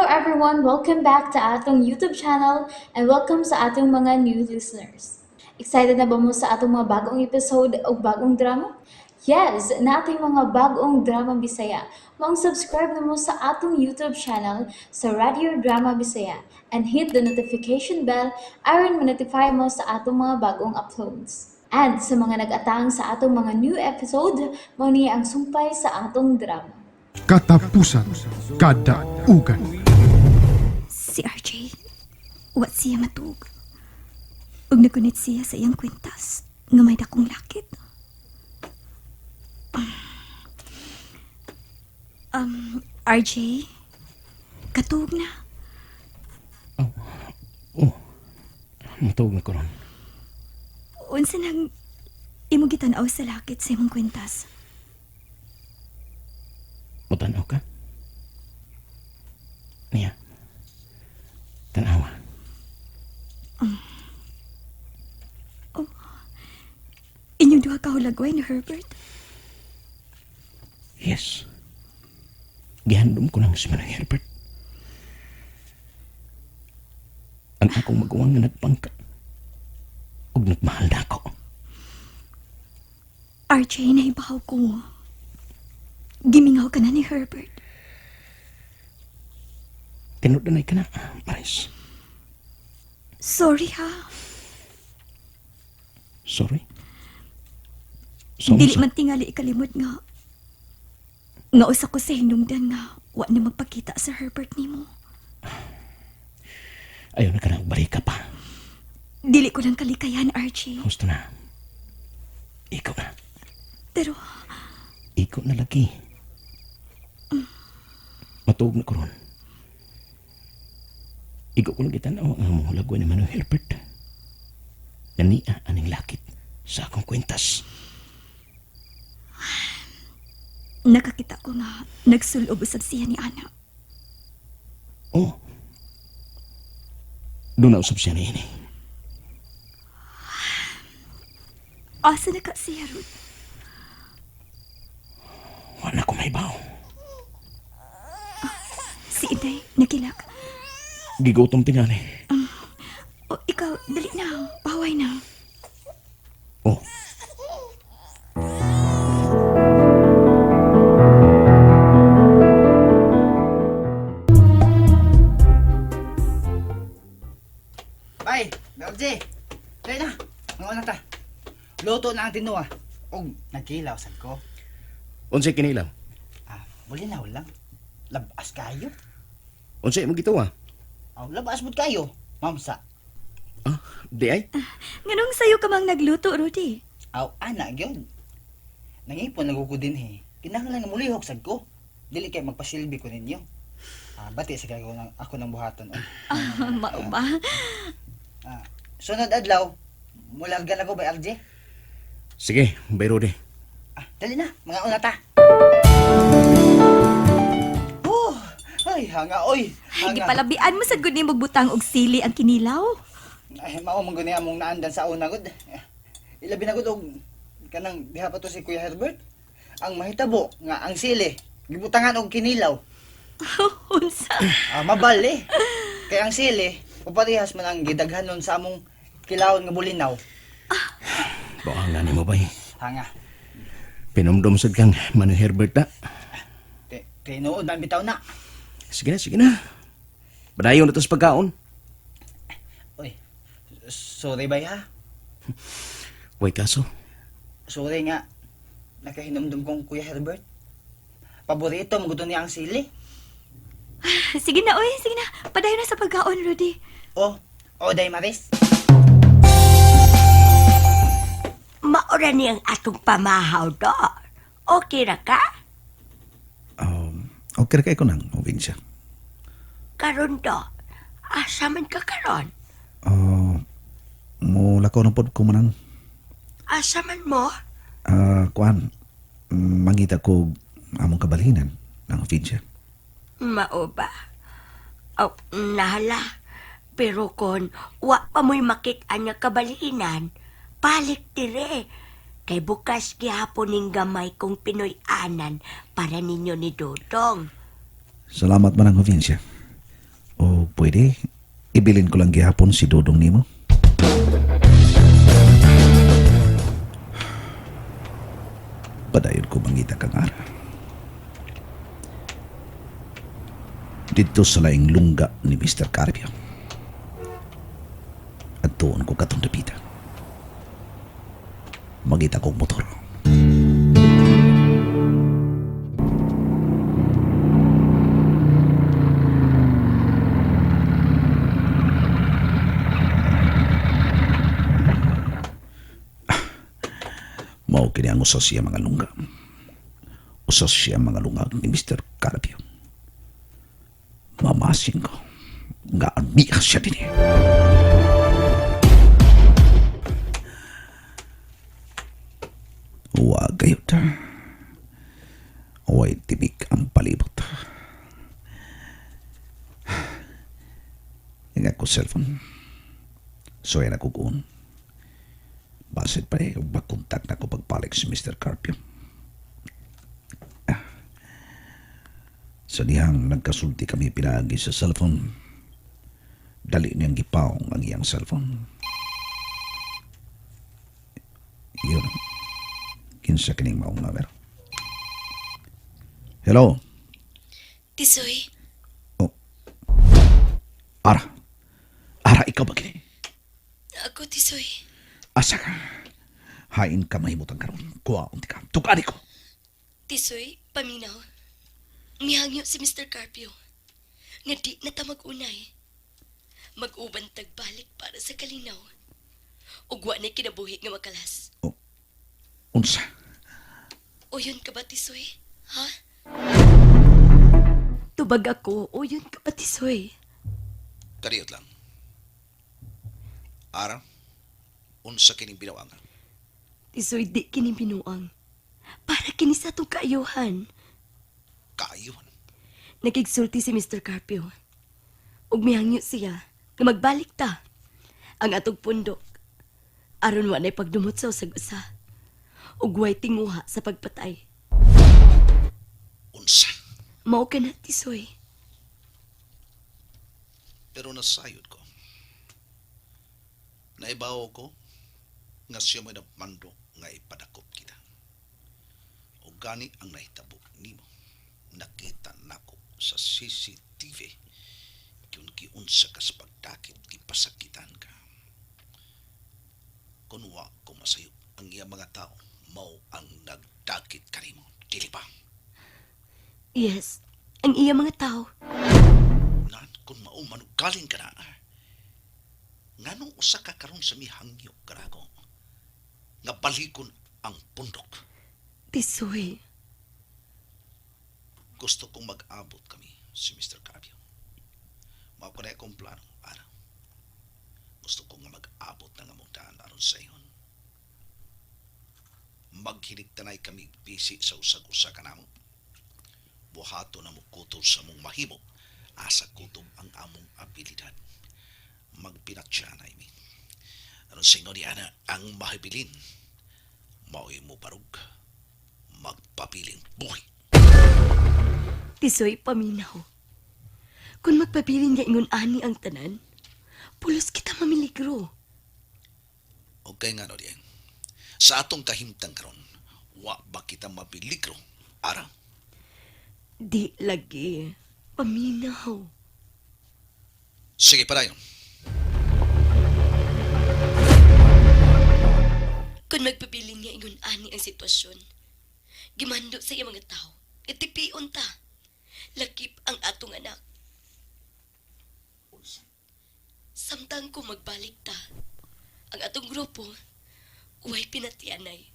everyone! Welcome back to atong YouTube channel and welcome sa atong mga new listeners. Excited na ba mo sa atong mga bagong episode o bagong drama? Yes, nating mga bagong drama Bisaya. Maong subscribe na mo sa atong YouTube channel sa Radio Drama Bisaya and hit the notification bell aron ma-notify mo sa atong mga bagong uploads. And sa mga nag-atang sa atong mga new episode, mao ni ang sumpay sa atong drama. Katapusan Kadaugan. Si RJ, wa siya matuog. Ug nagunit siya sa iyang kwintas nga may dakong lakit. RJ, katuog na. Oh, matuog na ko ron. Unsa nang imo gitan-aw sa lakit sa imong kwintas? Mutanaw ka? Niya. Tanawa. Inyong duha ka hulagway ni Herbert. Yes. Gihandom ko nang si Manang Herbert. Ang akong maguwang nga nagpangka. Ug nagmahal na ako. RJ, nahibaw ko. Gimingaw ka na ni Herbert. Tinud na ka na, Maris. Sorry ha. Sorry. So, Dili man tingali ikalimot nga. Nga usa ko sa hinungdan nga wa na magpakita sa Herbert nimo. Ayaw na ka na, balik ka pa. Dili ko lang kalikayan, RJ. Gusto na. Ikaw na. Pero Ikaw na lagi. Matuog na ko ron. Ikaw ko lang gitanaw ang among hulagway ni Manuel Herbert. Nania aning lakit sa akong kwintas. Nakakita ko nga nagsulob usab siya ni Ana. Oh. Doon na usab siya ni ini. Asa na ka siya, Ruth? Wala ko may baw. Si Inday, nagilak. Gigutom tingali. O, ikaw, dali na. Paway na. Oh. Bay, RJ. Dali na. Mga ta. Luto na ang tinuwa. Og nagkilaw sad ko. Unsay kinilaw? Ah, bulinaw lang. Labas kayo. Unsay mo gituwa? Aw, labas bud kayo. Mamsa. Ah, di ay. Nganong sayo ka mang nagluto, Rudy? Aw, ana gyud. Nangipon na ko din he. Kinahanglan nga mulihok sad ko. Dili kay magpasilbi ko ninyo. Ah, bati sa ko ng ako ng buhaton. Oh. Mao ba? Ah, sunod adlaw, mularga na ko bay RJ. Sige, bay Rudy. Ah, dali na, mga una ta. Oh, ay, hanga oy. Ay, Hanga. gipalabian mo sad gud nimo butang og sili ang kinilaw. Ay, mao man guni among naandan sa una gud. Ilabi na gud og kanang diha pa to si Kuya Herbert. Ang mahitabo nga ang sili gibutangan og kinilaw. Unsa? Ah, mabali. Kay ang sili, paparehas man ang gidaghanon sa among kilawon nga bulinaw. Baka nga nimo bay. Hanga. Pinumdum sad kang Manuel Herbert na. Tinuod man bitaw na. Sige na, sige na. Padayon na to sa pagkaon. Oy. Sorry bay ha. Way kaso. Sorry nga. Nakahinumdum kong Kuya Herbert. Paborito mo gud niya ang sili. Sige na, oy, sige na. Padayon na sa pagkaon, Rudy. Oh, oh day Maris. Maura ni ang atong pamahaw do. Okay ra ka? Okay ra kay ko nang probinsya. Karon do. Asa man ka karon? Mo lakaw na pod ko manang Asa man mo? Kuan mangita ko among kabalhinan ng probinsya. Mao ba? Oh, nahala. Pero kon wa pa mo'y makit-an nga kabalhinan, balik dire. Kay bukas gihapon ning gamay kong Pinoy-anan para ninyo ni Dodong. Salamat manang probinsya. Pwede, ibilin ko lang gihapon si Dodong nimo. Padayon ko mangita kang ara. Dito sa laing lungga ni Mr. Carpio. At tuon ko katong dapita. Mangita kong motor. Mao kini ang usas siya mga lungga. Usas siya mga lungag ni Mr. Carpio. Mamasing ko. Nga amiha siya din eh. Wa kayo ta. Way tibik ang palibot. Nga ko cellphone. So yan ako kuon. Basit pa eh, makontak na ko pagbalik si Mr. Carpio. Ah. Sa dihang nagkasulti kami pinaagi sa cellphone. Dali niyang gipaong ang iyang cellphone. Yun. Kinsa kining maong number. Hello? Tisoy, Oh. Ara. Ara, ikaw ba kini? ako Tisoy. Asa ka? Hain ka mahimutang karon. Kuha unti ka. Tukani ko. Tisoy, paminaw. Mihangyo si Mr. Carpio. Nga di na ta mag-unay. Mag-uban tagbalik para sa kalinaw. Ug wa na'y kinabuhi nga makalas. Oh. Unsa? Uyon ka ba, Tisoy? Ha? Tubag ako, uyon ka ba, Tisoy? Kariyot lang. Ara, unsa kining binawangan? Tisoy, di kini binuang. Para kini sa atong kaayuhan. Kaayuhan. Nakigsulti si Mr. Carpio. Ug mihangyo siya nga magbalik ta ang atong pundok. Aron wa na'y pagdumot sa usag usa. Ug way tinguha sa pagpatay. Unsa? Mao ka na, Tisoy. Pero nasayod ko. Naibaw ko nga siya mo'y nagmando nga ipadakop kita. O gani ang nahitabo nimo. Nakita nako sa CCTV kung giunsa ka sa pagdakit gipasakitan ka. Kun wa ko masayop ang iya mga tao mao ang nagdakit kanimo. Dili ba? Yes, ang iya mga tao. Nan kung mao manugaling ka na. Nganong usa ka karon sa mihangyo karago? Nga balikon ang pundok. Tisoy, Gusto kong mag-abot kami si Mr. Carpio. Mao ko na akong plano, ara. Gusto kong nga mag-abot ng among daan aron sa iyon. Maghilig tanay kami bisi sa usag-usa kanamo. Buhato na mo kutob sa mong mahimo. Asa kutob ang among abilidad. Magpinatyanay mi. Aron sa ingon ni Ana, ang mahibilin. Mao'y mo barug. Magpabiling buhi. Tisoy, paminaw. Kung magpabilin nga ingon ani ang tanan, pulos kita mamiligro. Okay nga no diyan. Sa atong kahimtang karon, wa ba kita mapiligro? Ara, Di lagi. Paminaw. sige padayon. Kung magpabilin nga ingon ani ang sitwasyon, gimando sa iya mga tao, itipion ta. Lakip ang atong anak. Samtang ko magbalik ta, ang atong grupo, uway pinatianay,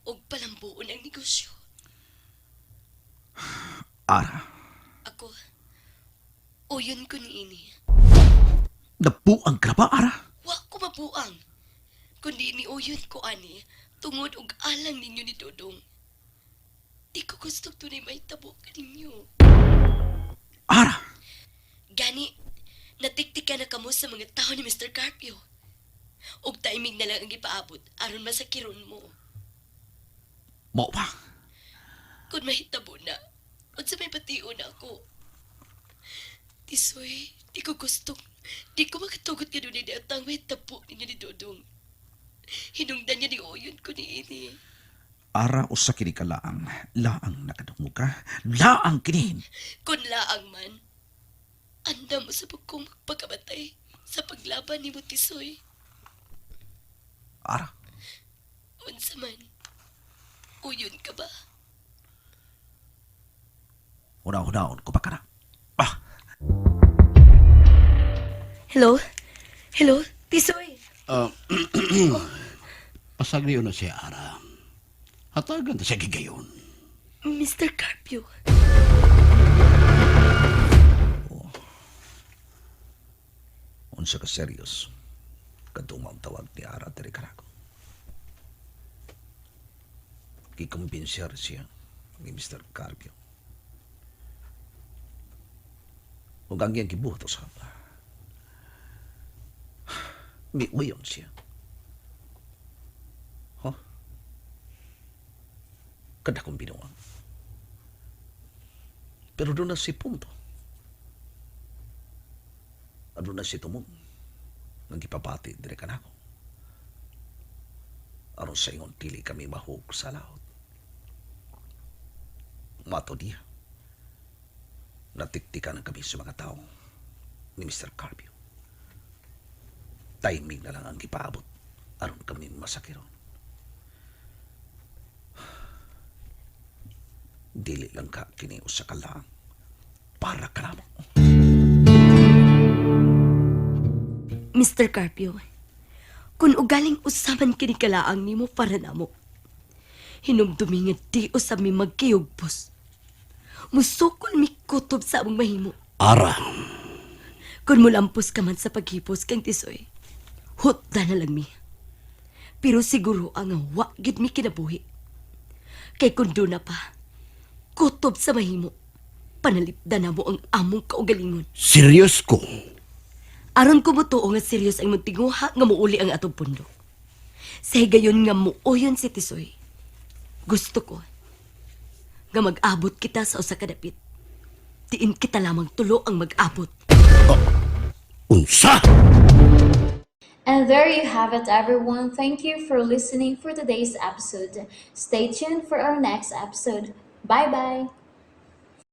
og palambuon ang negosyo. Ara, Ako, uyon ko niini. nabuang ka na ba, Ara? Wa ko mabuang. Kundi niuyon ko ani, tungod og alang ninyo ni Dodong. Di ko gustong tunay mahitabo kaninyo. Ara! Gani, natiktika na kamo sa mga tao ni Mr. Carpio. Og timing na lang ang ipaabot aron masakiron mo. Mao ba? Kung mahitabo na, unsa may bation ako. Tisoy, di ko gusto. Di ko makatugot nga dunay atang may tapo ninyo ni Dodong. Hinungdan niya ni Oyon ko ni ini. Ara usa kini ka laang. Laang nakadungog ka. Laang kini. Kun laang man, andam usab kong magpakamatay sa paglaban ni mo, Tisoy. Ara. Unsa man, uyon ka ba? Una-unaon ko pa kana. Ah, Hello? Hello? Tisoy! Pasagriyo na siya, Ara. Hatagan ta siya gigayon. Mr. Carpio. Unsa ka serious? Kadtong maong tawag ni Ara diri kanako. Gikumbinsyar siya ni Mr. Carpio. Ug ang iyang gibuhat usab. Miuyon siya. Huh? Kada kong binuang. Pero doon na si punto. Aduna si tumong nang gipabati dire kanako. Aron sa ingon dili kami mahug sa laot. Mato niya. Natiktikan kami sa mga tao ni Mr. Carpio. Timing na lang ang gipaabot aron kami masakiron. Dili lang ka kini usa ka laang para kanamo. Mr. Carpio, kung ugaling usaman kini kalaang nimo para namo. Hinumdumi nga di usab mi magkiyugpos. Musukol mi kutob sa among mahimo. Ara, Kung mulampos ka man sa paghipos kang Tisoy, hutda na lang mi. Pero siguro ang wa gid mi kinabuhi. Kay kun na pa, kutob sa mahimo, panalipda na mo ang among kaugalingon. Serious ko. Aron ko motuo nga serious ang imong tinguha nga muuli ang atong pundok. Sa higayon nga muoyon si Tisoy. Gusto ko nga mag-abot kita sa usa ka dapit. Diin kita lamang tulo ang mag-abot. Unsa? And there you have it, everyone. Thank you for listening for today's episode. Stay tuned for our next episode. Bye bye.